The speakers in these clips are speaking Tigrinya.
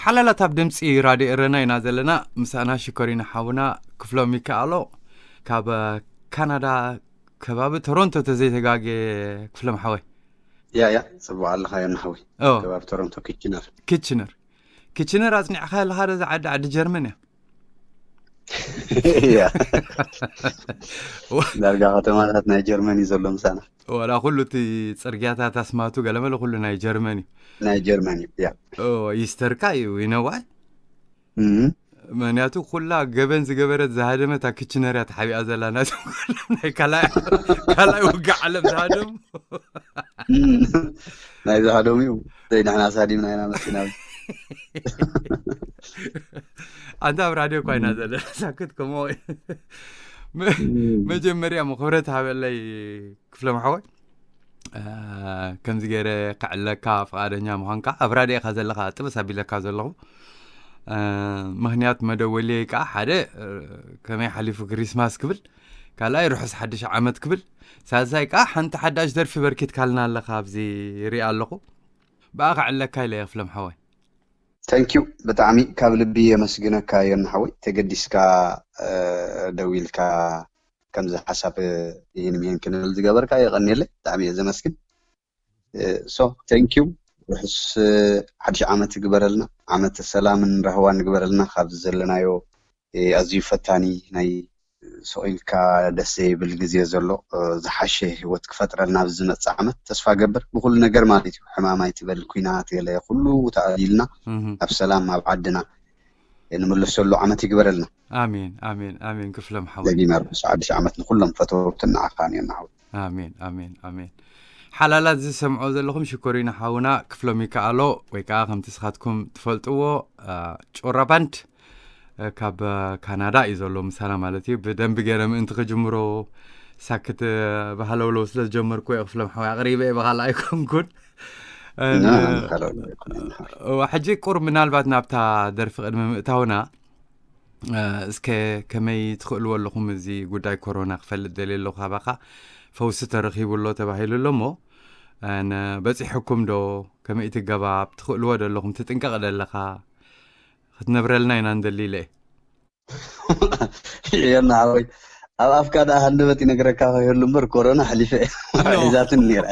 ሓላላት ኣብ ድምፂ ራድዮ ኤረና ኢና ዘለና። ምሳና ሽኮሪና ሓውና ክፍሎም ይከኣሎ ካብ ካናዳ ከባቢ ቶሮንቶ ተዘይተጋጌ። ክፍሎም ሓወይ። ያ ያ፣ ጽቡቕ ኣለኻ ዮና ሓወይ። ኦ፣ ከባቢ ቶሮንቶ ኪችነር። ኪችነር። ኪችነር ኣጽኒዕካ ኣለኻ ዶ? እዛ ዓዲ ዓዲ ጀርመን እያ። ያ፣ ዳርጋ ከተማታት ናይ ጀርመን እዩ ዘሎ ምሳና። ወላ ኩሉ እቲ ጽርግያታት ኣስማቱ ገለመለ ኩሉ ናይ ጀርመን እዩ። ናይ ጀርመን እዩ። ያ፣ ይስተርካ እዩ ይነዋይ። እም፣ ምክንያቱ ኩላ ገበን ዝገበረት ዝሃደመት ኣብ ኪችነር እያ ተሓቢኣ ዘላ። ናይቶም ኩሎም ናይ ካልኣይ ካልኣይ ውግእ ዓለም ዝሃደሙ። እም፣ ናይ ዝሃደሙ እዩ። ዘይ ንሕና ሳዲምና ኢና መሲና። ኣንታ ኣብ ራድዮ እኳ ኢና ዘለና ሳክት ከምኡ። መ- መጀመርያ እሞ ክብረት ሃበለይ ክፍሎም ሓወይ። እ፣ ከምዚ ገይረ ከዕለካ ፍቓደኛ ምዃንካ ኣብ ራድዮ ኢኻ ዘለኻ ጥብስ ኣቢለካ ዘለኹ። እ፣ ምኽንያት መደወልየይ ከዓ ሓደ፣ እ፣ ከመይ ሓሊፉ ክሪስማስ ክብል፣ ካልኣይ ርሑስ ሓድሽ ዓመት ክብል፣ ሳልሳይ ከዓ ሓንቲ ሓዳሽ ደርፊ በርኪትካልና ኣለኻ ኣብዚ ይርኢ ኣለኹ። ብኣ ከዕለካ ኢለ እየ ክፍሎም ሓወይ። ተንኪዩ፣ ብጣዕሚ ካብ ልቢ የመስግነካ ዮና ሓወይ። ተገዲስካ እ፣ ደዊልካ ከምዚ ሓሳብ ይህን ምሂን ክንብል ዝገበርካ የቐንየለይ። ብጣዕሚ እየ ዘመስግን። ሶ ተንኪዩ። ርሑስ ሓድሽ ዓመት ይግበረልና። ዓመት ሰላምን ራህዋን ይግበረልና። ካብዚ ዘለናዮ እ፣ ኣዝዩ ፈታኒ ናይ ስቕ ኢልካ ደስ ዘይብል ግዜ ዘሎ እ፣ ዝሓሸ ህይወት ክፈጥረልና ኣብዚ ዝመጽእ ዓመት ተስፋ ገብር። ብኩሉ ነገር ማለት እዩ። ሕማም ኣይትበል፣ ኩናት ገለ ኩሉ ተኣልዩልና እህ፣ ኣብ ሰላም ኣብ ዓድና ንምለሰሉ ዓመት ይግበረልና። ኣሜን ኣሜን ኣሜን። ክፍሎም ሓወይ። ደጊመ ርሑስ ሓድሽ ዓመት ንኩሎም ፈተውትን ንዓኻን እዮም ንሓው። ኣሜን ኣሜን ኣሜን። ሓላላት ዝሰምዖ ዘለኹም ሽኮሪና ሓውና ክፍሎም ይከኣሎ ወይ ከዓ ከምቲ ስኻትኩም ትፈልጥዎ እ፣ ጩራ ባንድ እ፣ ካብ እ፣ ካናዳ እዩ ዘሎ ምሳና ማለት እዩ። ብደንቢ ገይረ ምእንቲ ክጅምሮ ሳክት እ፣ ባህለውለው ስለ ዝጀመርኩ እየ ክፍሎም ሓወይ ኣቕሪበ እየ ብኻልእ ኣይኮንኩን። እ፣ ና፣ ን- ሃለውለው ኣይኮነን። እዋ፣ ሕጂ ቁር ምናልባት ናብታ ደርፊ ቅድሚ ምእታውና እ፣ እስከ ከመይ ትኽእልዎ ኣለኹም? እዚ ጉዳይ ኮሮና ክፈልጥ ደልየ ኣለኹ ካባኻ። ፈውሲ ተረኺቡ ኣሎ ተባሂሉ ኣሎ እሞ እ፣ ን- በፂሑኩም ዶ? ከመይ እቲ ገባብ ትኽእልዎ ዶ ኣለኹም? ትጥንቀቕ ዶ ኣለኻ? ክትነብረልና ኢና ንደሊ ኢለ እየ። የና ሓወይ፣ ኣብ ኣፍካ ደኣ ሃንደበት ይነግረካ ከይህሉ እምበር ኮሮና ሓሊፈ እየ። ኖ። ሒዛትን ነይረ።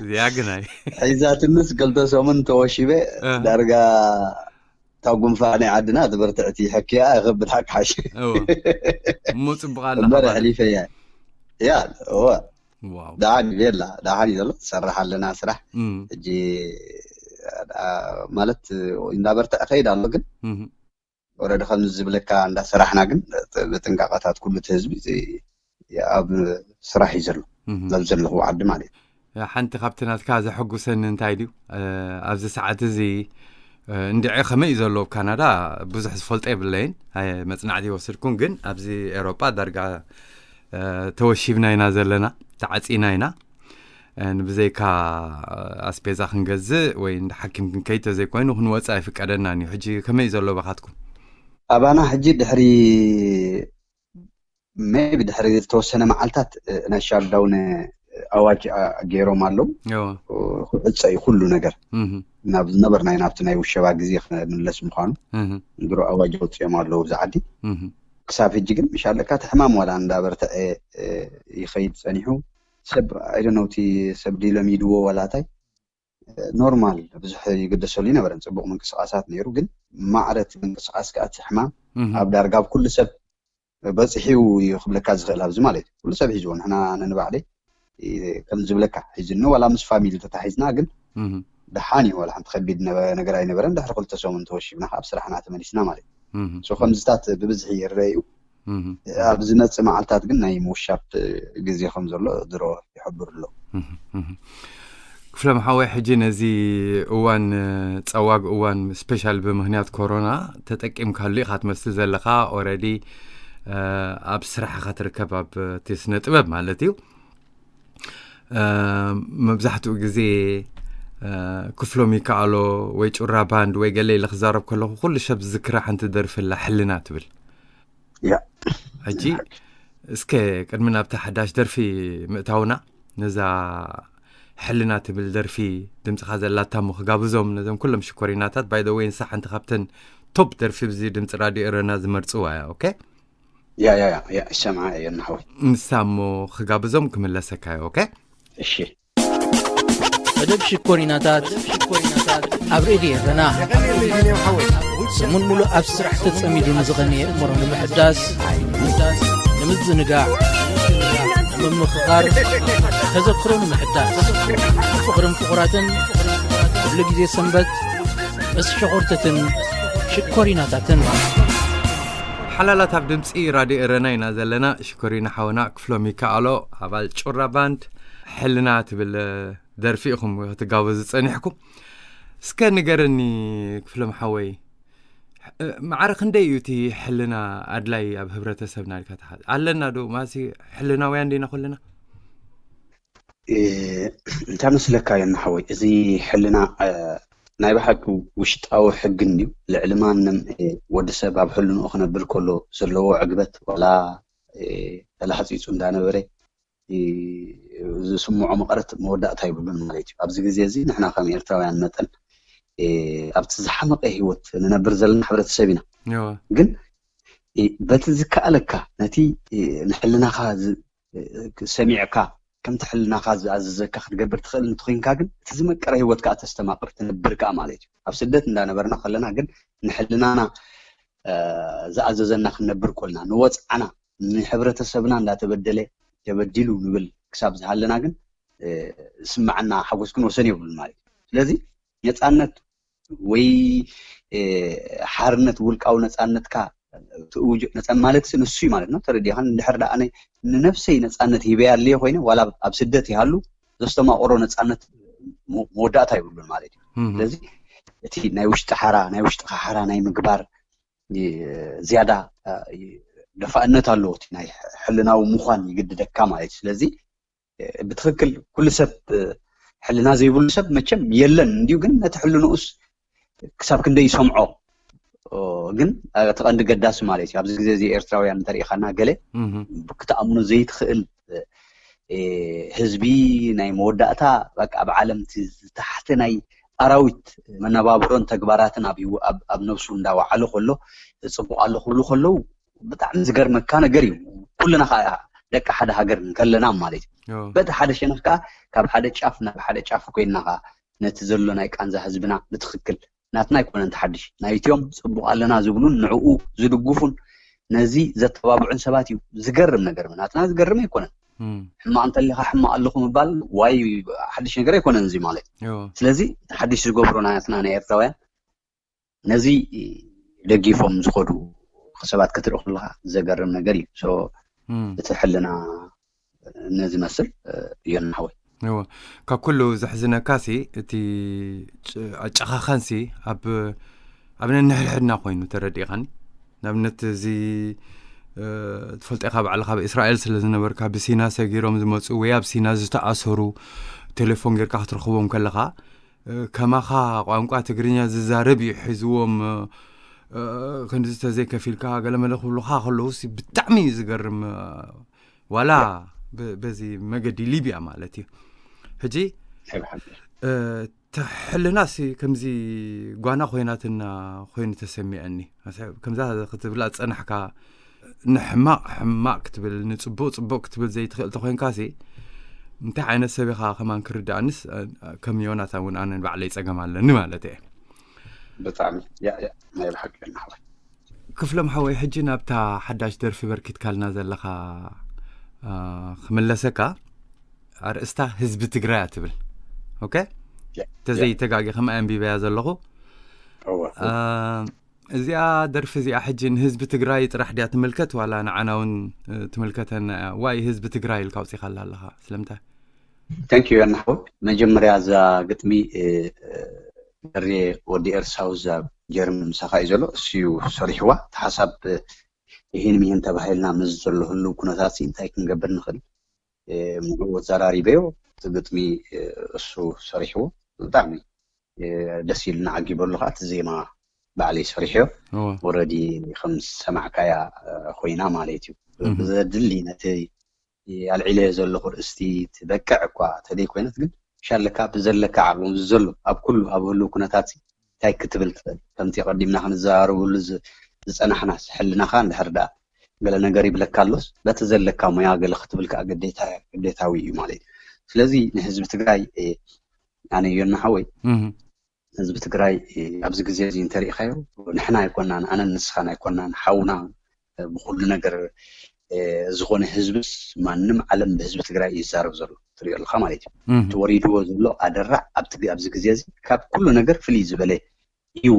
እዚኣ ግናይ ሒዛትንስ ክልተ ሰሙን ተወሺበ። እ። ዳርጋ እታ ጉንፋዕ ናይ ዓድና ትበርትዕቲ ሕክያ ይኸብድ ሓቂ ሓሽ እወ። እሞ ጽቡቕ ኣላ እምበር ኸባቢ። ሓሊፈ እያ። ያ እወ። ዋው። ደሓን እዩ ቤላ፣ ደሓን እዩ ዘሎ። ትሰርሕ ኣለና ስራሕ። እም። ሕጂ ኣ፣ ማለት እንዳበርትዐ ከይድ ኣሎ፣ ግን እም። ወረዲ ከምዚ ዝብለካ እንዳሰራሕና፣ ግን ብጥንቃቐታት ኩሉ እቲ ህዝቢ እዚ ኣብ ስራሕ እዩ ዘሎ፣ እም። ኣብ ዘለኹ ዓዲ ማለት እዩ። ሓንቲ ካብቲ ናትካ ዘሐጉሰኒ እንታይ ድዩ? እ፣ ኣብዚ ሰዓት እዚ እ፣ እንድዒ ከመይ እዩ ዘሎ ኣብ ካናዳ ብዙሕ ዝፈልጦ የብለይን። ኣይ፣ መጽናዕቲ ይወስድኩን፣ ግን ኣብዚ ኤሮጳ ዳርጋ እ፣ ተወሺብና ኢና ዘለና፣ ተዓጺና ኢና። እ፣ ንብዘይካ ኣስቤዛ ክንገዝእ ወይ እንዳ ሓኪም ክንከይድ ተዘይኮይኑ ክንወጽእ ኣይፍቀደናን እዩ። ሕጂ ከመይ እዩ ዘሎ ባኻትኩም? ኣባና ሕጂ ድሕሪ ሜቢ ድሕሪ ዝተወሰነ መዓልታት እ፣ ናይ ሻትዳውን እ፣ ኣዋጅ ኣ፣ ገይሮም ኣለዉ። እዎ። እ፣ ክዕጸ እዩ ኩሉ ነገር። እህ፣ ናብ ዝነበርናዮ ናብቲ ናይ ውሸባ ግዜ ክምለስ ምዃኑ እህ፣ ድሮ ኣዋጅ ኣውጺኦም ኣለዉ ኣብዚ ዓዲ። እህ። ክሳብ ሕጂ ግን ምሻለካ እቲ ሕማም ዋላ እንዳበርትዐ እ፣ ይኸይድ ጸኒሑ። ሰብ ኣይደነውቲ ሰብ ድዩ ለሚድዎ ዋላ እንታይ እ፣ ኖርማል ብዙሕ ይግደሰሉ ይነበረን። ጽቡቕ ምንቅስቓሳት ነይሩ፣ ግን ማዕረ እቲ ምንቅስቓስ ከኣ እቲ ሕማም እህ። ኣብ ዳርጋ ኣብ ኩሉ ሰብ በጺሑ እዩ ክብለካ ዝኽእል። ኣብዚ ማለት እዩ ኩሉ ሰብ ሒዝዎ፣ ንሕና ነንባዕለይ እ፣ ከም ዝብለካ ሒዝኒ ዋላ ምስ ፋሚሊ ተታሒዝና፣ ግን እህ፣ ደሓን እዩ፣ ዋላ ሓንቲ ከቢድ ነበ-፣ ነገር ኣይነበረን። ድሕሪ ክልተ ሰሙን ተወሺብና ካብ ስራሕና ተመሊስና ማለት እዩ። እህ። ሶ ከምዚታት ብብዝሒ ይረኣዩ። እህ። ኣብ ዝመጽእ መዓልታት ግን ናይ ምውሻብ ግዜ ከም ዘሎ ድሮ ይሕብሩ ኣለዉ። እህ፣ እህ። ክፍሎም ሓወይ፣ ሕጂ ነዚ እዋን፣ ጸዋግ እዋን ስፔሻል ብምኽንያት ኮሮና ተጠቂምካሉ ኢኻ ትመስል ዘለኻ። ኦረዲ ኣብ ስራሕኻ ትርከብ፣ ኣብ እቲ ስነ ጥበብ ማለት እዩ። እ፣ መብዛሕትኡ ግዜ እ፣ ክፍሎም ይከኣሎ ወይ ጩራ ባንድ ወይ ገለ ኢለ ክዛረብ ከለኹ ኩሉ ሰብ ዝዝክራ ሓንቲ ደርፊ ኣላ፣ ሕልና ትብል። ያ። ሕጂ እስከ ቅድሚ ናብታ ሓዳሽ ደርፊ ምእታውና ነዛ ሕልና ትብል ደርፊ ድምፅኻ ዘላታ እሞ ክጋብዞም ነዞም ኩሎም ሽኮሪናታት። By the way፣ ንሳ ሓንቲ ካብተን ቶፕ ደርፊ ብዚ ድምፂ ራድዮ ኤረና ዝመርፅዋ እያ። ኦኬ? ያ ያ ያ ያ ይሰምዓ እየ ናሓወይ። ንሳ እሞ ክጋብዞም ክምለሰካ እየ። ኦኬ? እሺ። መደብ ሽኮሪናታት ኣብ ሬድዮ ኤረና ሰሙን ሙሉእ ኣብ ስራሕ ተጸሚዱ ንዝቐነየ እምሮ ንምሕዳስ፣ ንምዝንጋዕ፣ ንምምኽኻር፣ ተዘክሮ ንምሕዳስ፣ ፍቕርን ፍቑራትን፣ ኩሉ ግዜ ሰንበት ምስ ሸኾርተትን ሽኮሪናታትን። ሓላላት ኣብ ድምፂ ራድዮ ኤረና ኢና ዘለና። ሽኮሪና ሓውና ክፍሎም ይከኣሎ፣ ኣባል ጩራ ባንድ፣ ሕልና ትብል ደርፊ ኢኹም ክትጋበዙ ጸኒሕኩም። እስከ ንገረኒ ክፍሎም ሓወይ፣ ማዕረ ክንደይ እዩ እቲ ሕልና ኣድላይ ኣብ ህብረተሰብና ኢልካ ትሓ ኣለና ዶ ማሲ? ሕልናውያን ዲና ኩልና? እንታይ መስለካ የና ሓወይ፣ እዚ ሕልና ናይ ብሓቂ ውሽጣዊ ሕግን እዩ። ልዕሊ ማንም ወዲ ሰብ ኣብ ሕልንኡ ክነብር ከሎ ዘለዎ ዕግበት ዋላ ተላሕፂፁ እንዳነበረ ዝስምዖ መቐረት መወዳእታ ይብሉን ማለት እዩ። ኣብዚ ግዜ እዚ ንሕና ከም ኤርትራውያን መጠን ኣብቲ ዝሓመቐ ህይወት ንነብር ዘለና ሕብረተሰብ ኢና። ግን በቲ ዝከኣለካ ነቲ ንሕልናኻ ሰሚዕካ ከምቲ ሕልናኻ ዝኣዘዘካ ክትገብር ትኽእል እንትኮንካ ግን እቲ ዝመቀረ ህይወት ከዓ ተስተማቅር ትነብር ከዓ ማለት እዩ። ኣብ ስደት እንዳነበርና ከለና ግን ንሕልናና ዝኣዘዘና ክንነብር ኮልና ንወፅዓና ንሕብረተሰብና እንዳተበደለ ተበዲሉ ንብል ክሳብ ዝሃለና ግን ዝስማዓና ሓጎስ ግን ወሰን የብሉን ማለት እዩ። ስለዚ ነፃነት ወይ ሓርነት ውልቃዊ ነፃነትካ ትእውጅ ነፃ ማለት ንሱ እዩ ማለት ነው። ተረዲኻን እንድሕር ደኣ ኣነ ንነፍሰይ ነፃነት ሂበያ ኣለየ ኮይነ ዋላ ኣብ ስደት ይሃሉ ዘስተማቆሮ ነፃነት መወዳእታ ይብሉን ማለት እዩ። ስለዚ እቲ ናይ ውሽጢ ሓራ ናይ ውሽጢ ሓራ ናይ ምግባር ዝያዳ ደፋእነት ኣለዎ። እቲ ናይ ሕልናዊ ምዃን ይግድደካ ማለት እዩ። ስለዚ ብትኽክል ኩሉ ሰብ ሕልና ዘይብሉ ሰብ መቸም የለን እንዲዩ፣ ግን ነቲ ሕልንኡስ ክሳብ ክንደይ ይሰምዖ ግን እቲ ቀንዲ ገዳሲ ማለት እዩ። ኣብዚ ግዜ እዚ ኤርትራውያን እንተሪኢኻና ገለ ክትኣምኖ ዘይትኽእል ህዝቢ ናይ መወዳእታ በቃ ኣብ ዓለም እቲ ዝተሓተ ናይ ኣራዊት መነባብሮን ተግባራትን ኣብ ህይወ- ኣብ- ኣብ ነብሱ እንዳወዓለ ከሎ ጽቡቕ ኣሎ ክብሉ ከለዉ ብጣዕሚ ዝገርመካ ነገር እዩ። ኩልና ከዓ ደቂ ሓደ ሃገር እንከለና ማለት እዩ። በቲ ሓደ ሸነኽ ከዓ ካብ ሓደ ጫፍ ናብ ሓደ ጫፍ ኮይንና ከዓ ነቲ ዘሎ ናይ ቃንዛ ህዝብና ብትኽክል ናትና ኣይኮነን ተሓድሽ ናይትዮም ጽቡቕ ኣለና ዝብሉን ንዕኡ ዝድግፉን ነዚ ዘተባብዑን ሰባት እዩ። ዝገርም ነገር ናትና ዝገርም ኣይኮነን። ሕማቕ እንተሊኻ ሕማቕ ኣለኹ ምባል ዋይ ሓድሽ ነገር ኣይኮነን እዚ ማለት። ስለዚ ሓድሽ ዝገብሮ ናትና ናይ ኤርትራውያን ነዚ ደጊፎም ዝኸዱ ሰባት ክትርኢ ከለኻ ዘገርም ነገር እዩ። እቲ ሕልና ነዚ መስል እዮ ናሓወይ። እዎ፣ ካብ ኩሉ ዘሕዝነካሲ እቲ ኣጨኻኸንሲ ኣብ ኣብ ነንሕድሕድና ኮይኑ ተረዲእኻኒ። ንኣብነት እዚ ትፈልጦ ኢኻ ባዕልኻ ኣብ እስራኤል ስለ ዝነበርካ ብሲና ሰጊሮም ዝመፁ ወይ ኣብ ሲና ዝተኣሰሩ ቴሌፎን ጌርካ ክትረኽቦም ከለኻ ከማኻ ቋንቋ ትግርኛ ዝዛረብ እዩ ሒዝዎም ክንድዚ ተዘይከፊልካ ገለመለ ክብሉኻ ከለዉ ብጣዕሚ እዩ ዝገርም። ዋላ በዚ መገዲ ሊብያ ማለት እዩ። ሕጂ ተሕልና ሲ ከምዚ ጓና ኮይናትና ኮይኑ ተሰሚዐኒ። ከምዛ ክትብላ ዝፀናሕካ ንሕማቕ ሕማቕ ክትብል ንፅቡቕ ፅቡቕ ክትብል ዘይትኽእል ተኮይንካ ሲ እንታይ ዓይነት ሰብ ኢኻ ከማን ክርዳእንስ ከም ዮናታን እውን ኣነ ባዕለይ ፀገም ኣለኒ ማለት እየ። ብጣዕሚ ናይ ብሓቂ ናሓወይ። ክፍሎም ሓወይ፣ ሕጂ ናብታ ሓዳሽ ደርፊ በርኪትካልና ዘለኻ ክምለሰካ። ኣርእስታ ህዝቢ ትግራይ ትብል። ኦኬ፣ ተዘይ ተጋጊ ከም ኣንቢበያ ዘለኹ። እዚኣ ደርፊ እዚኣ ሕጂ ንህዝቢ ትግራይ ጥራሕ ድያ ትምልከት ዋላ ንዓና እውን ትምልከተና እያ? ዋይ ህዝቢ ትግራይ ኢልካ ኣውፂኻላ ኣለኻ ስለምንታይ? ተንኪዩ ናሓወይ። መጀመርያ እዛ ግጥሚ ገሬ ወዲ ኤርሳው እዛ ጀርመን ምሳኻ እዩ ዘሎ፣ እሱ እዩ ሰሪሕዋ። እቲ ሓሳብ ይህን ሚህን ተባሂልና ምስ ዘሎ ህልው ኩነታት ሲ እንታይ ክንገብር ንኽእል? ምዑ ኣዘራሪበዮ። እቲ ግጥሚ እሱ ሰሪሕዎ። ብጣዕሚ ደስ ኢሉና ዓጊበሉ ከዓ። እቲ ዜማ ባዕለይ ሰሪሕዮ። ወረዲ ከም ዝሰማዕካያ ኮይና ማለት እዩ። ብዘድሊ ነቲ ኣልዒለዮ ዘለኹ ርእስቲ ትበቅዕ እኳ ተደይ ኮይነት ግን ሻለካ ብዘለካ ዓቕሚ ዘሎ ኣብ ኩሉ ኣብ ህልው ኩነታት እንታይ ክትብል ትኽእል? ከምቲ ቀዲምና ክንዘራረብሉ ዝ- ዝጸናሕና ሕልናኻ እንድሕር ደኣ ገለ ነገር ይብለካ ኣሎስ በቲ ዘለካ ሞያ ገለ ክትብል ከዓ ግዴታ ግዴታዊ እዩ ማለት እዩ። ስለዚ ንህዝቢ ትግራይ እ፣ ኣነ ዮና ሓወይ እህ፣ ህዝቢ ትግራይ እ፣ ኣብዚ ግዜ እዚ እንተሪእኻዮ ንሕና ኣይኮናን ኣነን ንስኻን ኣይኮናን ሓውና እ፣ ብኩሉ ነገር እ፣ ዝኾነ ህዝብስ ማንም ዓለም ብህዝቢ ትግራይ ይዛረብ ዘሎ ትሪኦ ኣለካ ማለት እዩ። እህ፣ ተወሪድዎ ዘሎ ኣደራዕ ኣብቲ ግ- ኣብዚ ግዜ እዚ ካብ ኩሉ ነገር ፍልይ ዝበለ እዩ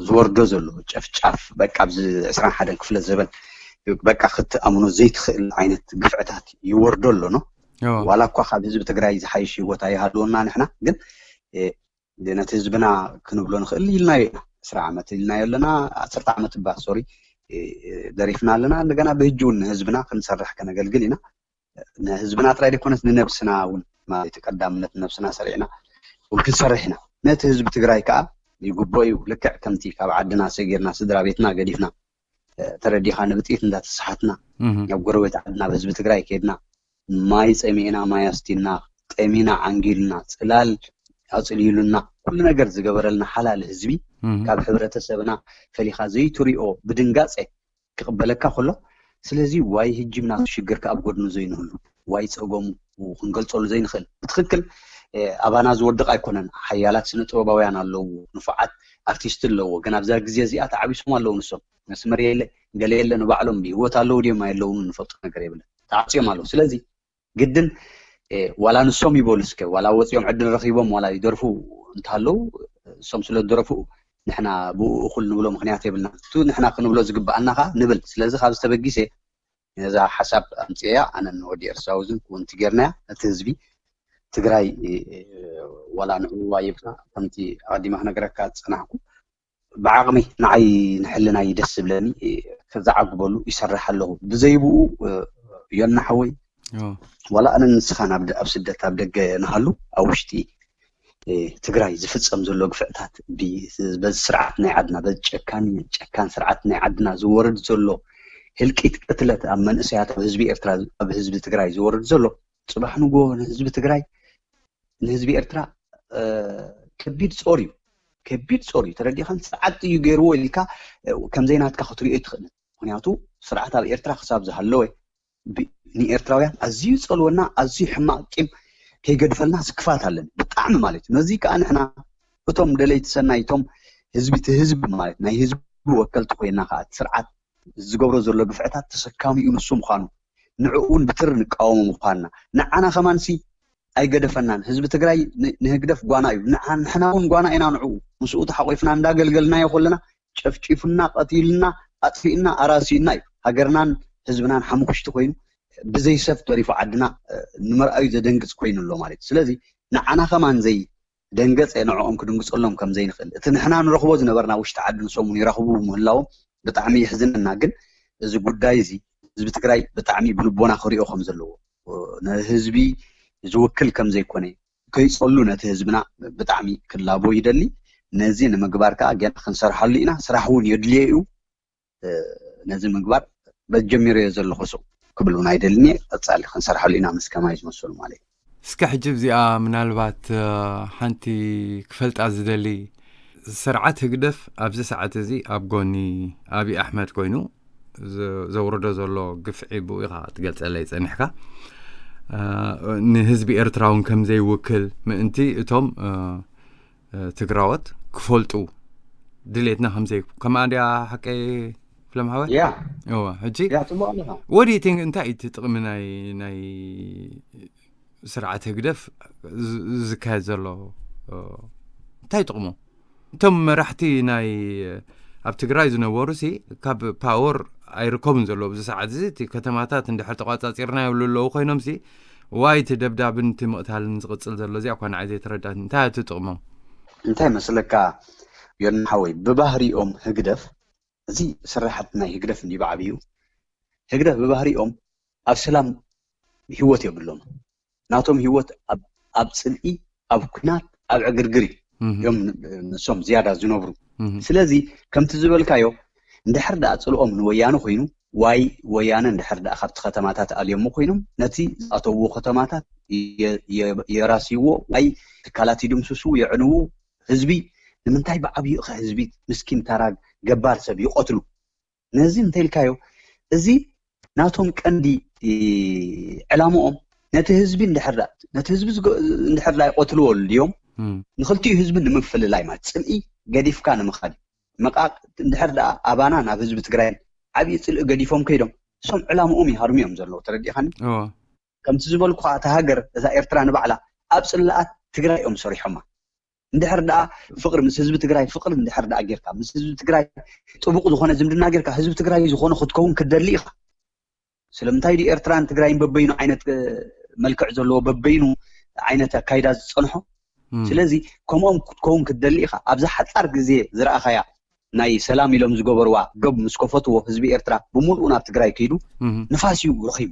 ዝወርዶ ዘሎ ጨፍጫፍ በቃ ኣብዚ ዕስራን ሓደን ክፍለ ዘበን በቃ ክትኣምኖ ዘይትኽእል ዓይነት ግፍዕታት ይወርዶ ኣሎ ነው እዎ፣ ዋላ እኳ ካብ ህዝቢ ትግራይ ዝሓይሽ ህይወት ኣይሃልወና ንሕና ግን እ፣ ነቲ ህዝብና ክንብሎ ንኽእል ኢልናዮ ኢና ዕስራ ዓመት ኢልናዮ ኣለና ዓሰርተ ዓመት እባ ሶሪ እ፣ ደሪፍና ኣለና እንደገና ብህጂ እውን ንህዝብና ክንሰርሕ ከነገልግል ኢና ንህዝብና ጥራይ ዘይኮነስ ንነብስና እውን ማለት እዩ ቀዳምነት ነብስና ሰሪዕና እውን ክንሰርሕ ኢና ነቲ ህዝቢ ትግራይ ከዓ ይግቦ እዩ ልክዕ ከምቲ ካብ ዓድና ሰጊርና ስድራ ቤትና ገዲፍና እ፣ ተረዲኻ ንብጥኢት እንዳተሰሓትና እህ፣ ናብ ጎረቤት ዓድና ብህዝቢ ትግራይ ከይድና ማይ ፀሚእና ማይ ኣስቲና ጠሚና ዓንጊልና ፅላል ኣፅሊሉና ኩሉ ነገር ዝገበረልና ሓላል ህዝቢ እህ፣ ካብ ሕብረተሰብና ፈሊኻ ዘይትሪኦ ብድንጋፀ ክቕበለካ ከሎ ስለዚ ዋይ ህጅም ናቱ ሽግር ከኣብ ጎድኑ ዘይንህሉ ዋይ ፀገሙ ክንገልፀሉ ዘይንኽእል ብትኽክል እ፣ ኣባና ዝወድቕ ኣይኮነን ሓያላት ስነ ጥበባውያን ኣለዉ ንፉዓት ኣርቲስት ኣለዎ ግን ኣብዛ ግዜ እዚኣ ተዓቢሶም ኣለዉ ንሶም መስመር የለ ገለ የለ ንባዕሎም ብህይወት ኣለዉ ድዮም ኣይለውን ንፈልጦ ነገር የብለን ተዓፅዮም ኣለዉ ስለዚ ግድን እ፣ ዋላ ንሶም ይበሉ እስከ ዋላ ወፂኦም ዕድል ረኪቦም ዋላ ይደርፉ እንተሃለዉ እሶም ስለ ዝደረፉ ንሕና ብኡ እኩል ንብሎ ምክንያት የብልና እቱ ንሕና ክንብሎ ዝግበኣና ከዓ ንብል ስለዚ ካብ ዝተበጊሰ ነዛ ሓሳብ ኣምፅያ ኣነን ወዲ ኤርትራዊ ዝን ክውንቲ ጌርናያ ነቲ ህዝቢ ትግራይ እ፣ ዋላ ንዕዋ ይብላ ከምቲ ኣቀዲማ ክነገረካ ዝፀናሕኩ ብዓቕሚ ንዓይ ንሕልናይ ደስ ዝብለኒ ክዛዓግበሉ ይሰርሕ ኣለኹ ብዘይብኡ ዮና ሓወይ ዋላ ኣነ ንስኻን ኣብ ኣብ ስደት ኣብ ደገ ንሃሉ ኣብ ውሽጢ ትግራይ ዝፍፀም ዘሎ ግፍዕታት በዚ ስርዓት ናይ ዓድና በዚ ጨካን ጨካን ስርዓት ናይ ዓድና ዝወርድ ዘሎ ህልቂት ቅትለት ኣብ መንእሰያት ኣብ ህዝቢ ኤርትራ ኣብ ህዝቢ ትግራይ ዝወርድ ዘሎ ፅባሕ ንጎ ንህዝቢ ትግራይ ንህዝቢ ኤርትራ ከቢድ ፆር እዩ ከቢድ ፆር እዩ ተረዲኻን ስርዓት እዩ ገይርዎ ኢልካ ከምዘይናትካ ክትሪኦ ይትኽእል ምክንያቱ ስርዓት ኣብ ኤርትራ ክሳብ ዝሃለወ ንኤርትራውያን ኣዝዩ ፀልወና ኣዝዩ ሕማቅ ቂም ከይገድፈልና ስክፋት ኣለን ብጣዕሚ ማለት እዩ ነዚ ከዓ ንሕና እቶም ደለይቲ ሰናይ እቶም ህዝቢ እቲ ህዝቢ ማለት ናይ ህዝቢ ወከልቲ ኮይና ከዓ ስርዓት ዝገብሮ ዘሎ ግፍዕታት ተሰካሚኡ ንሱ ምዃኑ ንዕኡን ብትሪ ንቃወሞ ምዃንና ንዓና ከማንሲ ኣይገደፈናን ህዝቢ ትግራይ ንህግደፍ ጓና እዩ ንሕና እውን ጓና ኢና ንዕኡ ምስኡ ተሓቂፍና እንዳገልገልናዮ ከለና ጨፍጪፉና ቀቲልና ኣጥፊእና ኣራሲእና እዩ ሃገርናን ህዝብናን ሓሙክሽቲ ኮይኑ ብዘይ ሰብ ተሪፉ ዓድና ንምርኣዩ ዘደንግፅ ኮይኑ ኣሎ ማለት እዩ ስለዚ ንዓና ከማን ዘይ ደንገፀ ንዕኦም ክድንግፀሎም ከም ዘይንኽእል እቲ ንሕና ንረኽቦ ዝነበርና ውሽጢ ዓዲ ንሶም እውን ይረኽቡ ምህላዎም ብጣዕሚ የሕዝነና ግን እዚ ጉዳይ እዚ ህዝቢ ትግራይ ብጣዕሚ ብልቦና ክሪኦ ከም ዘለዎ ንህዝቢ ዝውክል ከም ዘይኮነ ከይፀሉ ነቲ ህዝብና ብጣዕሚ ክላቦ ይደሊ ነዚ ንምግባር ከዓ ገና ክንሰርሓሉ ኢና ስራሕ እውን የድልዮ እዩ ነዚ ምግባር በዚ ጀሚረዮ ዘለኹ ሱቕ ክብል እውን ኣይደልን እየ ቀፃሊ ክንሰርሓሉ ኢና ምስ ከማይ ዝመስሉ ማለት እዩ እስከ ሕጂ እዚኣ ምናልባት ሓንቲ ክፈልጣ ዝደሊ ስርዓት ህግደፍ ኣብዚ ሰዓት እዚ ኣብ ጎኒ ኣብይ ኣሕመድ ኮይኑ ዘውርዶ ዘሎ ግፍዒ ብኡ ኢኻ ትገልፀለይ ፀኒሕካ ንህዝቢ ኤርትራ እውን ከም ዘይውክል ምእንቲ እቶም ትግራዎት ክፈልጡ ድሌትና ከምዘይ ከማ እንዲያ ሓቀይ ፍለምሃወ ያ እወ ሕጂ ያ ፅቡቅ ኣለኻ ወዲቲ እንታይ እቲ ጥቕሚ ናይ ናይ ስርዓት ህግደፍ ዝ- ዝካየድ ዘሎ እ፣ እንታይ ጥቕሙ እቶም መራሕቲ ናይ ኣብ ትግራይ ዝነበሩ ሲ ካብ ፓወር ኣይርከቡን ዘለዉ ኣብዚ ሰዓት እዚ እቲ ከተማታት እንድሕር ተቋፃፂርና ይብሉ ኣለዉ ኮይኖም ሲ ዋይ እቲ ደብዳብን እቲ ምቕታልን ዝቕፅል ዘሎ እዚኣ እኳ ንዓይ ዘይተረዳት እንታይ እቲ ጥቕሞም እንታይ መስለካ ዮና ሓወይ ብባህሪኦም ህግደፍ እዚ ስራሓት ናይ ህግደፍ እንዲ ብዓብዩ ህግደፍ ብባህሪኦም ኣብ ሰላም ህይወት የብሎም ናቶም ህይወት ኣብ- ኣብ ፅልኢ ኣብ ኩናት ኣብ ዕግርግር እዩ እዮም ንሶም ዝያዳ ዝነብሩ ስለዚ ከምቲ ዝበልካዮ እንድሕር ደኣ ፅልኦም ንወያነ ኮይኑ ዋይ ወያነ እንድሕር ደኣ ካብቲ ከተማታት ኣልዮሞ ኮይኖም ነቲ ዝኣተውዎ ከተማታት የ- የ- የራስይዎ፣ ዋይ ትካላት ይድምስሱ፣ የዕንዉ። ህዝቢ ንምንታይ ብዓብዩ ከ ህዝቢ ምስኪን ታራግ ገባር ሰብ ይቐትሉ? ነዚ እንተኢልካዮ እዚ ናቶም ቀንዲ እ፣ ዕላምኦም ነቲ ህዝቢ እንድሕር ደኣ ነቲ ህዝቢ ዝገ- እንድሕር ደኣ ይቐትልዎ ድዮም? እም። ንክልቲኡ ህዝቢ ንምፍልላይ ማለት ጽልኢ ገዲፍካ ንምኻድ እዩ። መቃ እንድሕር ደኣ ኣባና ናብ ህዝቢ ትግራይ ዓብዪ ጽልኢ ገዲፎም ከይዶም እሶም ዕላምኦም ይሃርሙ እዮም ዘለዉ። ተረዲእኻኒ? እዎ። ከምቲ ዝበልኩ ከዓ እታ ሃገር እዛ ኤርትራ ንባዕላ ኣብ ጽላኣት ትግራይ እዮም ሰሪሖማ። እንድሕር ደኣ ፍቕሪ ምስ ህዝቢ ትግራይ ፍቕሪ እንድሕር ደኣ ጌርካ ምስ ህዝቢ ትግራይ ጥቡቕ ዝኾነ ዝምድና ጌርካ ህዝቢ ትግራይ ዝኾነ ክትከውን ክትደሊ ኢኻ። ስለምንታይ ድዩ ኤርትራን ትግራይን በበይኑ ዓይነት እ፣ መልክዕ ዘለዎ በበይኑ ዓይነት ኣካይዳ ዝፀንሖ? እም። ስለዚ ከምኦም ክትከውን ክትደሊ ኢኻ። ኣብዛ ሓፃር ግዜ ዝረኣኻያ ናይ ሰላም ኢሎም ዝገበርዋ ዶብ ምስ ከፈትዎ ህዝቢ ኤርትራ ብምሉኡ ናብ ትግራይ ከይዱ እም። ንፋስ እዩ ረኺቡ።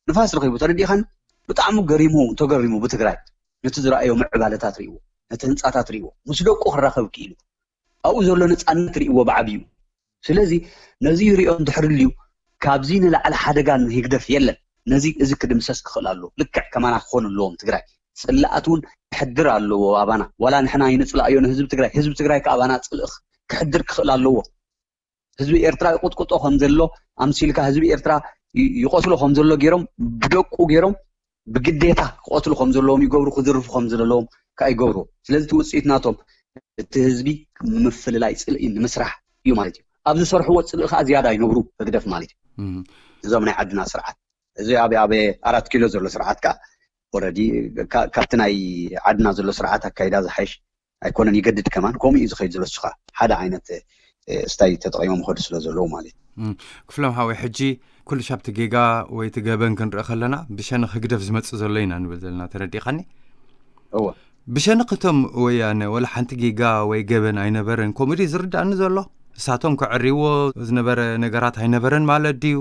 ንፋስ ረኺቡ ተረዲእኻኒ? ብጣዕሚ ገሪሙ ተገሪሙ ብትግራይ ነቲ ዝረኣዮ ምዕባለታት ርእይዎ፣ ነቲ ህንፃታት ርእይዎ፣ ምስ ደቁ ክራኸብ ክኢሉ ኣብኡ ዘሎ ነፃነት ርእይዎ ብዓብዩ። ስለዚ ነዚ ሪኦ እንድሕር ልዩ ካብዚ ንላዕሊ ሓደጋ ንህግደፍ የለን። ነዚ እዚ ክድምሰስ ክኽእል ኣለዎ። ልክዕ ከማና ክኾኑ ኣለዎም። ትግራይ ፅላኣት እውን ክሕድር ኣለዎ ኣባና። ዋላ ንሕና ይንፅላእዮ ንህዝቢ ትግራይ፣ ህዝቢ ትግራይ ከኣባና ፅልእ ክሕድር ክኽእል ኣለዎ። ህዝቢ ኤርትራ ይቁጥቁጦ ከም ዘሎ ኣምሲልካ ህዝቢ ኤርትራ ይ- ይቆስሎ ከም ዘሎ ገይሮም ብደቁ ገይሮም ብግዴታ ክቆስሉ ከም ዘለዎም ይገብሩ፣ ክዝርፉ ከም ዘለዎም ከዓ ይገብሩ። ስለዚ እቲ ውፅኢት ናቶም እቲ ህዝቢ ንምፍልላይ ፅልኢ ንምስራሕ እዩ ማለት እዩ። ኣብ ዝሰርሕዎ ፅልኢ ከዓ ዝያዳ ይነብሩ ህግደፍ ማለት እዩ። እም። እዞም ናይ ዓድና ስርዓት እዚ ኣብ ኣብ ኣራት ኪሎ ዘሎ ስርዓት ከዓ ኦረዲ ካብቲ ናይ ዓድና ዘሎ ስርዓት ኣካይዳ ዝሓይሽ ኣይኮነን። ይገድድ ከማን ከምኡ እዩ ዝኸይድ ዘሎ። እሱ ከዓ ሓደ ዓይነት እ፣ ስታይ ተጠቂሞም ይኸዱ ስለ ዘለዉ ማለት እዩ። እም፣ ክፍሎም ሓወይ፣ ሕጂ ኩሉ ሻብቲ ጌጋ ወይ እቲ ገበን ክንርኢ ከለና ብሸነኽ ህግደፍ ዝመጽእ ዘሎ ኢና ንብል ዘለና፣ ተረዲእኻኒ? እወ። ብሸነኽ እቶም ወያነ ወላ ሓንቲ ጌጋ ወይ ገበን ኣይነበረን፣ ከምኡ ድዩ ዝርዳእኒ ዘሎ? እሳቶም ከዕርይዎ ዝነበረ ነገራት ኣይነበረን ማለት ድዩ?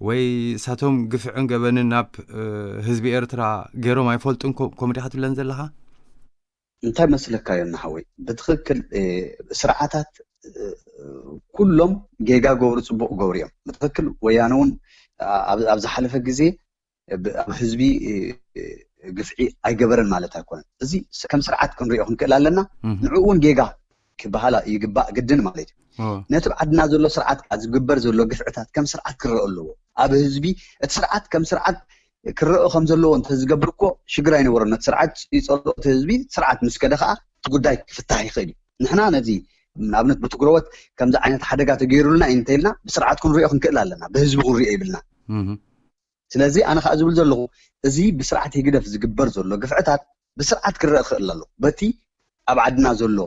ወይ እሳቶም ግፍዕን ገበንን ናብ እ፣ ህዝቢ ኤርትራ ገይሮም ኣይፈልጡን? ኮ- ከምኡ ዲኻ ትብለን ዘለኻ? እንታይ መስለካ እዮም ንሓወይ ብትኽክል እ፣ ስርዓታት እ፣ ኩሎም ጌጋ ገብሩ ፅቡቅ ገብሩ እዮም። ብትኽክል ወያነ እውን ኣብ ኣብ ዝሓለፈ ግዜ ብ- ኣብ ህዝቢ እ፣ እ፣ ግፍዒ ኣይገበረን ማለት ኣይኮነን። እዚ ስ- ከም ስርዓት ክንሪኦ ክንክእል ኣለና። እም። ንዕኡ እውን ጌጋ ክበሃል ይግባእ ግድን ማለት እዩ። ኦ። ነቲ ኣብ ዓድና ዘሎ ስርዓት ከዓ ዝግበር ዘሎ ግፍዕታት ከም ስርዓት ክረአ ኣለዎ። ኣብ ህዝቢ እቲ ስርዓት ከም ስርዓት ክረአ ከም ዘለዎ እንተዝገብር እኮ ሽግር ኣይነበሮን። ነቲ ስርዓት ይፀልኦ እቲ ህዝቢ፣ ስርዓት ምስ ከደ ከዓ እቲ ጉዳይ ክፍታሕ ይኽእል እዩ። ንሕና ነዚ ንኣብነት ብትግረዎት ከምዚ ዓይነት ሓደጋ ተገይሩልና እዩ እንተኢልና ብስርዓት ክንሪኦ ክንክእል ኣለና፣ ብህዝቢ ክንሪኦ ይብልና። እህ። ስለዚ ኣነ ከዓ ዝብል ዘለኹ እዚ ብስርዓት ህግደፍ ዝግበር ዘሎ ግፍዕታት ብስርዓት ክረአ ክኽእል ኣለዎ። በቲ ኣብ ዓድና ዘሎ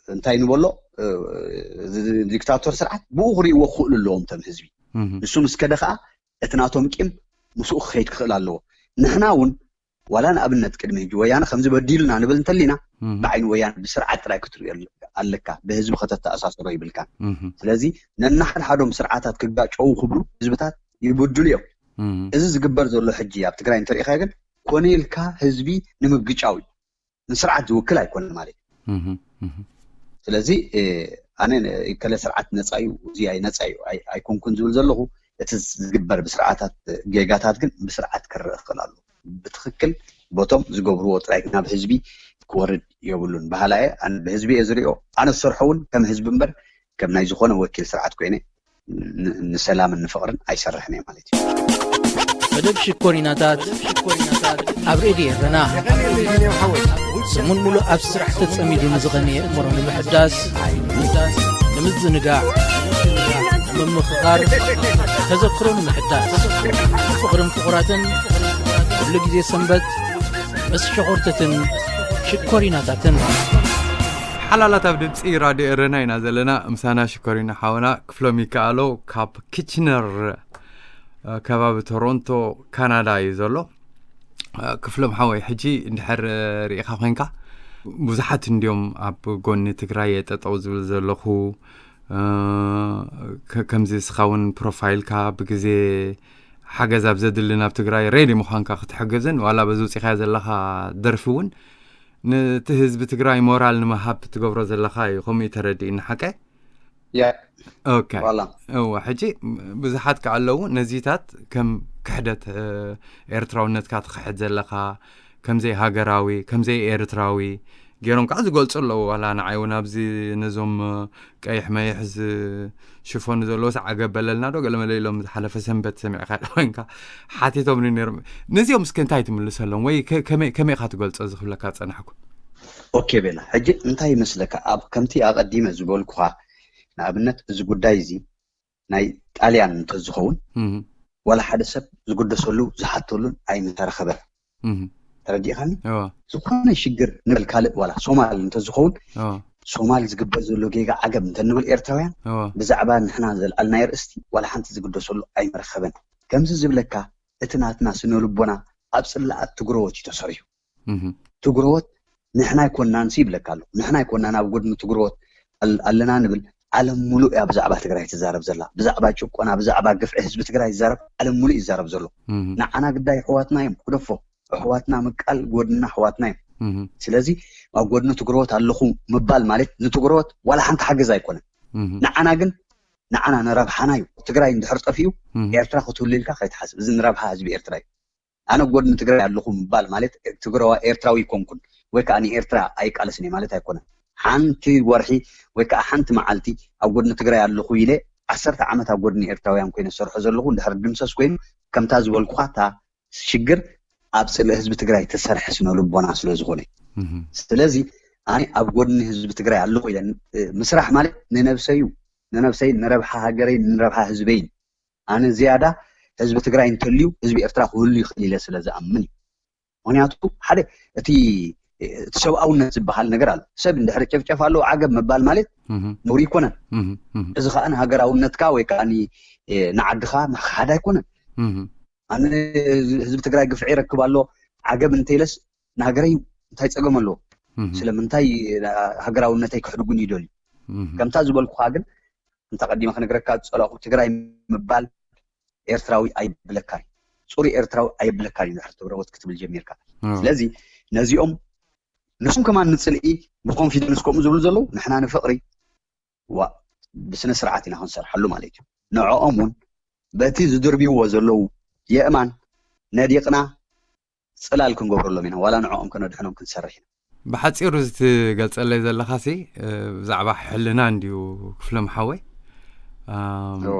እንታይ ንበሎ እ፣ እዚ ዲክታቶር ስርዓት ብኡ ክርእይዎ ክኽእሉ ኣለዎም እቶም ህዝቢ። እህ። ንሱ ምስ ከደ ከዓ እቲ ናቶም ቂም ምስኡ ክኸይድ ክኽእል ኣለዎ። ንሕና እውን ዋላ ንኣብነት ቅድሚ ሕጂ ወያነ ከምዚ በዲሉና ንብል እንተሊና እህ። ብዓይኒ ወያነ ብስርዓት ጥራይ ክትርእዮ ኣለ- ኣለካ፣ ብህዝቢ ከተተኣሳስሮ ይብልካን። እህ። ስለዚ ነናሓድሓዶም ስርዓታት ክጋጨዉ ክብሉ ህዝብታት ይብድሉ እዮም። እህ። እዚ ዝግበር ዘሎ ሕጂ ኣብ ትግራይ እንተሪኢኻ ግን ኮነ ኢልካ ህዝቢ ንምግጫው እዩ። ንስርዓት ዝውክል ኣይኮነን ማለት እዩ። እህ፣ እህ። ስለዚ እ፣ ኣነ ን- ከለ ስርዓት ነፃ እዩ፣ እዚ ኣይ ነፃ እዩ ኣይ- ኣይኮንኩን ዝብል ዘለኹ፣ እቲ ዝግበር ብስርዓታት እ፣ ጌጋታት ግን ብስርዓት ክረአ ክኽእል ኣለዎ። ብትኽክል ቦቶም ዝገብርዎ ጥራይ ናብ ህዝቢ ክወርድ የብሉን በሃላ እየ። ኣነ ብህዝቢ እየ ዝሪኦ። ኣነ ዝሰርሖ እውን ከም ህዝቢ እምበር ከም ናይ ዝኾነ ወኪል ስርዓት ኮይነ ን- ንሰላምን ንፍቕርን ኣይሰርሕን እየ ማለት እዩ። መደብ ሽኮሪናታት ኣብ ሬድዮ ኤረና ሰሙን ሙሉእ ኣብ ስራሕ ተጸሚዱ ንዝቐነየ እእምሮ ንምሕዳስ፣ ንምዝንጋዕ፣ ንምምኽኻር፣ ተዘክሮ ንምሕዳስ፣ ፍቕርን ፍቑራትን ኩሉ ግዜ ሰንበት ምስ ሸኾርተትን ሽኮሪናታትን። ሓላላት ኣብ ድምፂ ራድዮ ኤረና ኢና ዘለና። ምሳና ሽኮሪና ሓውና ክፍሎም ይከኣሎ ካብ ኪችነር ከባቢ ቶሮንቶ ካናዳ እዩ ዘሎ። ክፍሎም ሓወይ ሕጂ እንድሕር ርኢኻ ኮይንካ ብዙሓት እንዲዮም ኣብ ጎኒ ትግራይ የጠጠው ዝብል ዘለኹ ከምዚ እስኻ እውን ፕሮፋይልካ ብግዜ ሓገዝ ኣብ ዘድሊ ናብ ትግራይ ሬዲ ምዃንካ ክትሕግዝን ዋላ በዚ ውፅኢኻዮ ዘለኻ ደርፊ እውን ነቲ ህዝቢ ትግራይ ሞራል ንምሃብ ትገብሮ ዘለኻ እዩ። ከምኡ እዩ ተረዲእኒ ሓቀ? ያ ኦኬ ዋላ እወ ሕጂ ብዙሓት ከዓ ኣለዉ ነዚታት ከም ክሕደት እ፣ ኤርትራውነትካ ትኽሕድ ዘለኻ ከምዘይ ሃገራዊ ከምዘይ ኤርትራዊ ገይሮም ከዓ ዝገልፁ ኣለዉ ዋላ ንዓይ እውን ኣብዚ ነዞም እ፣ ቀይሕ መይሕ ዝሽፈኑ ዘለዉ ሰዓ ገበለልና ዶ ገለመለ ኢሎም ዝሓለፈ ሰንበት ሰሚዕካ ኮይንካ ሓቲቶምኒ ነይሮም ነዚኦም እስከ እንታይ ትምልሰሎም ወይ ከ- ከመይ ከመይ ኢኻ ትገልፆ ዝኽብለካ ዝፀናሕኩ ኦኬ ቤላ ሕጂ እንታይ ይመስለካ ኣብ ከምቲ ኣቐዲመ ዝበልኩኻ ንኣብነት እዚ ጉዳይ እዚ ናይ ጣልያን እንተዝኸውን እህ፣ ዋላ ሓደ ሰብ ዝግደሰሉ ዝሓተሉን ኣይምተረኸበን እህ፣ ተረዲእኻኒ እወ፣ ዝኾነ ሽግር ንበል ካልእ ዋላ ሶማል እንተዝኸውን እወ፣ ሶማል ዝግበር ዘሎ ጌጋ ዓገብ እንተንብል ኤርትራውያን እወ፣ ብዛዕባ ንሕና ዘልዓልናዮ ርእስቲ ዋላ ሓንቲ ዝግደሰሉ ኣይመረኸበን ከምዚ ዝብለካ እቲ ናትና ስነ ልቦና ኣብ ፅላኣት ትግረዎት እዩ ተሰሪሑ እህ፣ ትግረዎት ንሕና ኣይኮናንሲ ይብለካ ኣሎ ንሕና ኣይኮናን ኣብ ጎድኒ ትግረዎት ኣል- ኣለና ንብል ዓለም ሙሉእ እያ ብዛዕባ ትግራይ ትዛረብ ዘላ ብዛዕባ ጭቆና ብዛዕባ ግፍዒ ህዝቢ ትግራይ ይዛረብ ዓለም ሙሉእ ይዛረብ ዘሎ እህ፣ ንዓና ግዳይ ኣሕዋትና እዮም ክደፎ ኣሕዋትና ምቃል ጎድና ኣሕዋትና እዮም እህ፣ ስለዚ ኣብ ጎድኒ ትግረዎት ኣለኹ ምባል ማለት ንትግረዎት ዋላ ሓንቲ ሓገዝ ኣይኮነን እህ፣ ንዓና ግን ንዓና ንረብሓና እዩ ትግራይ እንድሕር ጠፊኡ እህ፣ ኤርትራ ክትህሉ ኢልካ ከይትሓስብ እዚ ንረብሓ ህዝቢ ኤርትራ እዩ ኣነ ጎድኒ ትግራይ ኣለኹ ምባል ማለት ትግረዋ ኤርትራዊ ይኮንኩን ወይ ከዓ ንኤርትራ ኣይቃለስን እየ ማለት ኣይኮነን ሓንቲ ወርሒ ወይ ከዓ ሓንቲ መዓልቲ ኣብ ጎድኒ ትግራይ ኣለኹ ኢለ ዓሰርተ ዓመት ኣብ ጎድኒ ኤርትራውያን ኮይነ ዝሰርሖ ዘለኹ እንድሕር ድምሰስ ኮይኑ ከምታ ዝበልኩኻ እታ ሽግር ኣብ ፅልኢ ህዝቢ ትግራይ ተሰርሐ ስነ ልቦና ስለ ዝኾነ እህ፣ ስለዚ ኣነ ኣብ ጎድኒ ህዝቢ ትግራይ ኣለኹ ኢለ እ፣ ምስራሕ ማለት ንነብሰይ እዩ ንነብሰይ ንረብሓ ሃገረይ ንረብሓ ህዝበይ እዩ ኣነ ዝያዳ ህዝቢ ትግራይ እንተልዩ ህዝቢ ኤርትራ ክህሉ ይኽእል ኢለ ስለ ዝኣምን እዩ ምክንያቱ ሓደ እቲ እቲ ሰብኣውነት ዝበሃል ነገር ኣሎ ሰብ እንድሕሪ ጨፍጨፍ ኣለዎ ዓገብ ምባል ማለት እህ፣ ነውሪ ይኮነን እህ፣ እህ፣ እዚ ከዓ ንሃገራውነትካ ወይ ከዓ ኒ- እ፣ ንዓድኻ ምክሓድ ኣይኮነን እህ፣ ኣነ ህዝቢ ትግራይ ግፍዒ ይረክብ ኣሎ ዓገብ እንተይለስ ንሃገረይ እንታይ ፀገም ኣለዎ እህ፣ ስለምንታይ ሃገራውነተይ ክሕድጉን ይደልዩ እህ፣ ከምታ ዝበልኩኻ ግን እንተ ቀዲመ ክነግረካ ዝፀላእኩ ትግራይ ምባል ኤርትራዊ ኣይብለካን እዩ ፅሩይ ኤርትራዊ ኣይብለካን እዩ ድሕር ትብረወት ክትብል ጀሚርካ እወ፣ ስለዚ ነዚኦም ንሶም ከማን ንፅልኢ ብኮንፊደንስ ከምኡ ዝብሉ ዘለዉ ንሕና ንፍቕሪ ዋ ብስነ ስርዓት ኢና ክንሰርሓሉ ማለት እዩ ንዕኦም እውን በቲ ዝድርብይዎ ዘለዉ የእማን ነዲቕና ፅላል ክንገብረሎም ኢና ዋላ ንዕኦም ከነድሕኖም ክንሰርሕ ኢና ብሓፂሩ ዝትገልፀለይ ዘለኻሲ እ፣ ብዛዕባ ሕልና እንድዩ ክፍሎም ሓወይ ኣም፣ እዎ።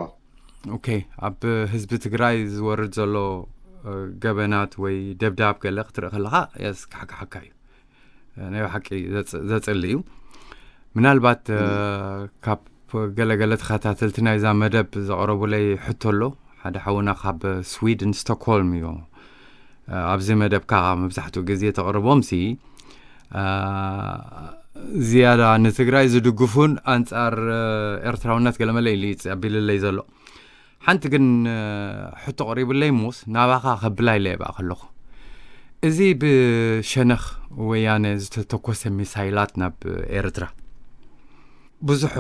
ኦኬ ኣብ ህዝቢ ትግራይ ዝወርድ ዘሎ እ፣ ገበናት ወይ ደብዳብ ገለ ክትርኢ ከለኻ የስካሕክሓካ እዩ እ፣ ናይ ብሓቂ ዘፅ- ዘፅሊ እዩ ምናልባት እ፣ ካብ ገለገለ ተኸታተልቲ ናይዛ መደብ ዘቕረቡለይ ሕቶ ኣሎ ሓደ ሓውና ካብ ስዊድን ስቶክሆልም እዩ ኣብዚ መደብካ መብዛሕትኡ ግዜ ተቕርቦም ሲ ዝያዳ ንትግራይ ዝድግፉን ኣንፃር ኤርትራውነት ገለመለ ኢሉ ይፀቢልለይ ዘሎ ሓንቲ ግን ሕቶ ቀሪብለይ ሞስ ናባኻ ከብላ ኢለ የብኣ ከለኹ እዚ ብሸነኽ ወያነ ዝተተኮሰ ሚሳይላት ናብ ኤርትራ ብዙሕ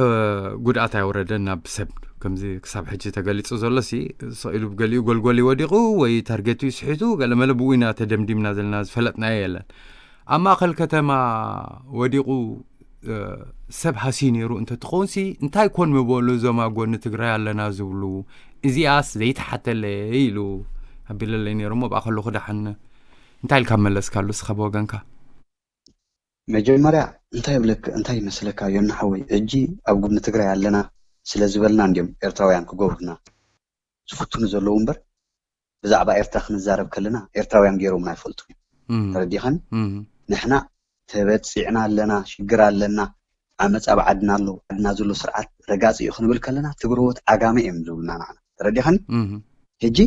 ጉድኣት ኣይወረደን ናብ ሰብ ከምዚ ክሳብ ሕጂ ተገሊፁ ዘሎ ሲ ስቕ ኢሉ ገሊኡ ጎልጎል ይወዲቑ ወይ ታርጌቱ ይስሒቱ ገለመለ ብኡ ኢና ተደምዲምና ዘለና ዝፈለጥናዮ የለን ኣብ ማእኸል ከተማ ወዲቑ ሰብ ሃስዩ ነይሩ እንተትኸውን ሲ እንታይ ኮን ምበሉ እዞም ኣብ ጎኒ ትግራይ ኣለና ዝብሉ እዚኣስ ዘይተሓተለ ኢሉ ኣቢለለይ ነይሩ እሞ ብኣ ከለኹ ደሓን እንታይ ኢልካ መለስካሉ እስኻ ብወገንካ መጀመርያ እንታይ ይብለክ እንታይ ይመስለካ ዮና ሓወይ ሕጂ ኣብ ጎኒ ትግራይ ኣለና ስለ ዝበልና እንዲዮም ኤርትራውያን ክገብሩና ዝፍትኑ ዘለዉ እምበር ብዛዕባ ኤርትራ ክንዛረብ ከለና ኤርትራውያን ገይሮምና ኣይፈልጡ እዮም ተረዲኻኒ ንሕና ተበፂዕና ኣለና ሽግር ኣለና ዓመፃ ኣብ ዓድና ኣሎ ዓድና ዘሎ ስርዓት ረጋፂ እዩ ክንብል ከለና ትግረዎት ዓጋመ እዮም ዝብሉና ንዓና ተረዲኻኒ ሕጂ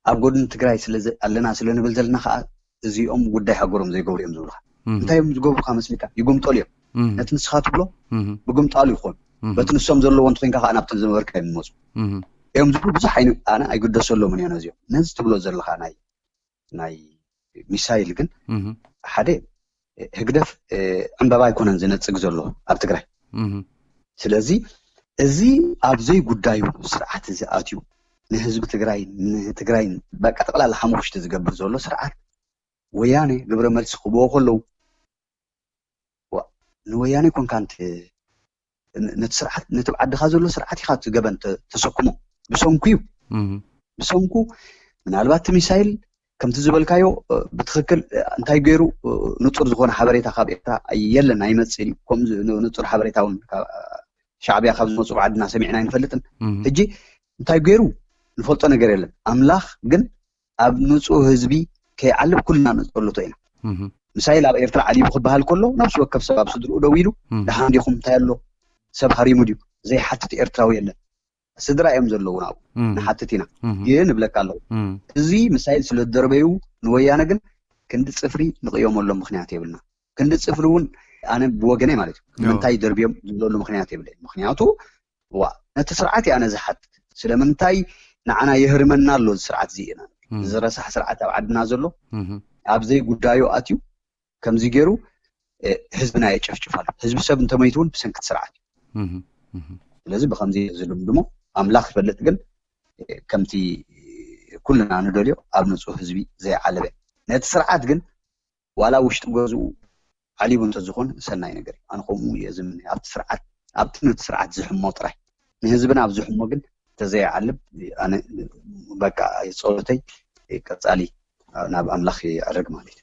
ኣብ ጎድኒ ትግራይ ስለ ኣለና ስለ ንብል ዘለና ከዓ እዚኦም ጉዳይ ሃገሮም ዘይገብሩ እዮም ዝብሉካ እንታይ እዮም ዝገብሩካ መስልካ ይጉምጠሉ እዮም ነቲ ንስኻ ትብሎ ብጉምጣሉ ይኾኑ በቲ ንሶም ዘለዎ እንተኮይንካ ከዓ ናብቲ ዝነበርካ እዮም ዝመፁ እዮም ዝብሉ ብዙሕ ኣነ ኣይግደሰሎምን እዮ ነዚኦም ነዚ ትብሎ ዘለካ ናይ ናይ ሚሳይል ግን ሓደ ህግደፍ ዕንበባ ኣይኮነን ዝነፅግ ዘሎ ኣብ ትግራይ ስለዚ እዚ ኣብዘይ ጉዳዩ ስርዓት እዚ ኣትዩ ንህዝቢ ትግራይ ንትግራይ በቃ ጠቅላላ ሓሙክሽቲ ዝገብር ዘሎ ስርዓት ወያነ ግብረ መልሲ ክብዎ ከለዉ ንወያነ ኮንካ ነቲ ስርዓት፣ ነቲ ዓድኻ ዘሎ ስርዓት ኢኻ እቲ ገበን ተሰክሞ። ብሰንኩ እዩ። ብሰንኩ ምናልባት እቲ ሚሳይል ከምቲ ዝበልካዮ ብትክክል እንታይ ገይሩ፣ ንፁር ዝኾነ ሓበሬታ ካብ ኤርትራ የለን፣ ኣይመፅእን እዩ። ከምዚ ንፁር ሓበሬታ እውን ሻዕብያ ካብ ዝመፁ ዓድና ሰሚዕና ኣይንፈልጥን። ሕጂ እንታይ ገይሩ ንፈልጦ ነገር የለን። ኣምላኽ ግን ኣብ ንፁህ ህዝቢ ከይዓልብ ኩልና ንፀልቶ ኢና። ምሳይል ኣብ ኤርትራ ዓሊቡ ክበሃል ከሎ ነብሲ ወከፍ ሰብ ኣብ ስድርኡ ደው ኢሉ፣ ደሓን ዲኹም፣ እንታይ ኣሎ፣ ሰብ ሃሪሙ ድዩ ዘይሓትት ኤርትራዊ የለን። ስድራ እዮም ዘለዉ ናብኡ። ንሓትት ኢና። ግን እብለካ ኣለኹ፣ እዚ ምሳይል ስለ ዝደርበዩ ንወያነ ግን ክንዲ ፅፍሪ ንቕየመሎም ምክንያት የብልና። ክንዲ ፅፍሪ እውን ኣነ ብወገነይ ማለት እዩ ንምንታይ ደርብዮም ዝብለሉ ምክንያት የብለይ። ምክንያቱ ዋ ነቲ ስርዓት እያ ነዚ ሓትት ስለምንታይ ንዓና የህርመና ኣሎ እዚ ስርዓት እዚ ኢና። እዚ ረሳሕ ስርዓት ኣብ ዓድና ዘሎ ኣብ ዘይ ጉዳዩ ኣትዩ ከምዚ ገይሩ ህዝብና የጨፍጭፍ ኣሎ። ህዝቢ ሰብ እንተመይቱ እውን ብሰንክቲ ስርዓት እዩ። ስለዚ ብከምዚ ዝልምድሞ ኣምላኽ ይፈልጥ። ግን ከምቲ ኩልና ንደልዮ ኣብ ንፁህ ህዝቢ ዘይዓለበ ነቲ ስርዓት ግን ዋላ ውሽጢ ገዝኡ ዓሊቡ እንተዝኾን ሰናይ ነገር እዩ። ኣነ ከምኡ እየ ዝምነ። ኣብቲ ስርዓት ኣብቲ ነቲ ስርዓት ዝሕሞ ጥራይ ንህዝብና ኣብ ዝሕሞ ግን ተዘይዓልብ ኣነ በቃ ጸሎተይ ቀጻሊ ናብ ኣምላኽ ይዕርግ ማለት እዩ።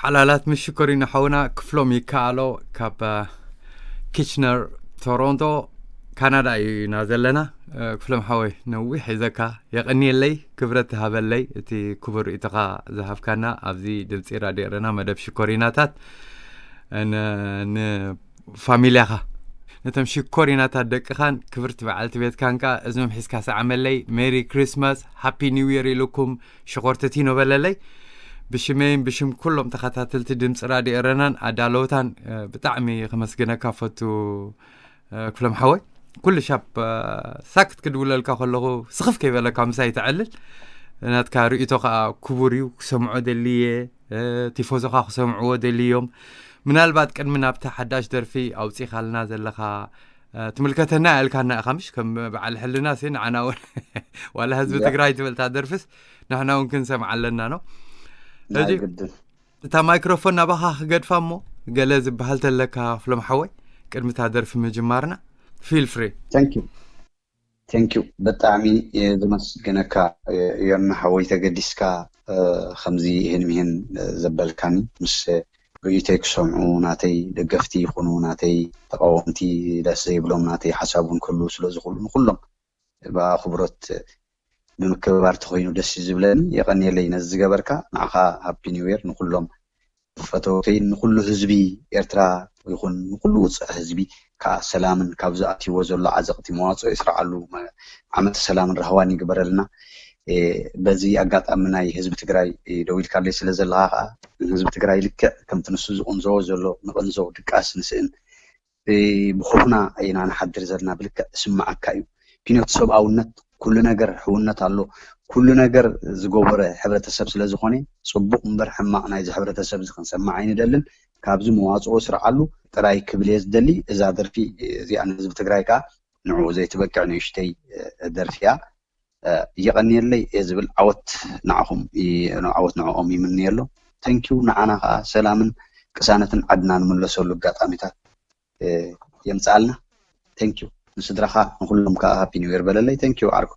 ሓላላት ምሽኮሪኖ ሓውና ክፍሎም ይከኣሎ ካብ ኪችነር ቶሮንቶ ካናዳ እዩ ኢና ዘለና። ክፍሎም ሓወይ ነዊሕ ሒዘካ የቐንየለይ፣ ክብረት ትሃበለይ እቲ ክቡር ርእይቶኻ ዝሃብካና ኣብዚ ድምፂ ራድዮ ኤረና መደብ ሽኮሪናታት ንፋሚልያኻ ነቶም ሽኮሪናታት ደቅኻን ክብርቲ በዓልቲ ቤትካን ከኣ እዝኖም ሒዝካ ሰዓመለይ። ሜሪ ክሪስማስ ሃፒ ኒው ይር ኢልኩም ሽኾርትቲ ኖበለለይ። ብሽመይን ብሽም ኩሎም ተኸታተልቲ ድምፂ ራድዮ ኤረናን ኣዳለውታን ብጣዕሚ ከመስግነካ ፈቱ። ክፍሎም ሓወይ ኩሉ ሻብ ሳክት ክድውለልካ ከለኹ ስኽፍ ከይበለካ ምሳይ ተዕልል። ናትካ ርእይቶ ከዓ ክቡር እዩ፣ ክሰምዖ ደልየ፣ ቲፎዞኻ ክሰምዕዎ ደልዮም። ምናልባት ቅድሚ ናብቲ ሓዳሽ ደርፊ ኣውፂኻልና ዘለኻ ትምልከተና ያልካና ኢኻ ምሽ ከም በዓል ሕልና ሲ ንዓና እውን ዋላ ህዝቢ ትግራይ ትብል እታ ደርፍስ ንሕና እውን ክንሰምዓ ኣለና ነው። እታ ማይክሮፎን ናባኻ ክገድፋ እሞ ገለ ዝበሃል ተለካ ክፍሎም ሓወይ ቅድሚ እታ ደርፊ ምጅማርና feel free። Thank you ብጣዕሚ እየ ዘመስግነካ ዮና ሓወይ ተገዲስካ ከምዚ ይህን ምሂን ዘበልካኒ ምስ ርእይቶይ ክሰምዑ ናተይ ደገፍቲ ይኹኑ ናተይ ተቃወምቲ ደስ ዘይብሎም ናተይ ሓሳብ እውን ክህልዉ ስለ ዝኽእሉ ንኩሎም ብኣኽብሮት ብምክብባር ተኮይኑ ደስ እዩ ዝብለኒ። የቀንየለይ ነዚ ዝገበርካ። ንዓኻ ሃፒ ኒው ይር ንኩሎም ፈተውተይን ንኩሉ ህዝቢ ኤርትራ ይኹን ንኩሉ ውፅዕ ህዝቢ ከዓ ሰላምን ካብዚ ኣትይዎ ዘሎ ዓዘቕቲ መዋፅኦ ይስርዓሉ። ዓመተ ሰላምን ራህዋን ይግበረልና። በዚ ኣጋጣሚ ናይ ህዝቢ ትግራይ ደው ኢልካለይ ስለ ዘለኻ ከዓ ንህዝቢ ትግራይ ልክዕ ከምቲ ንሱ ዝቕንዘዎ ዘሎ ንቕንዘው ድቃስ ንስእን ብኾፍና ኢና ንሓድር ዘለና ብልክዕ ዝስምዓካ እዩ። ምክንያቱ ሰብኣውነት ኩሉ ነገር ሕውነት ኣሎ። ኩሉ ነገር ዝገበረ ሕብረተሰብ ስለ ዝኾነ ፅቡቕ እምበር ሕማቕ ናይዚ ሕብረተሰብ እዚ ክንሰምዕ ኣይንደልን። ካብዚ መዋፅኦ ስርዓሉ ጥራይ ክብል እየ ዝደሊ። እዛ ደርፊ እዚኣ ንህዝቢ ትግራይ ከዓ ንዕኡ ዘይትበቅዕ ንእሽተይ ደርፊ እያ። የቐንየለይ እየ ዝብል። ዓወት ንዓኹም ዓወት ንዕኦም ይምንየሎም። Thank you ንዓና ከዓ ሰላምን ቅሳነትን ዓድና ንምለሰሉ ኣጋጣሚታት የምፅኣልና። Thank you ንስድራኻ ንኩሎም ከዓ ሃፒ ኒው ይር በለለይ። Thank you ዓርኩ።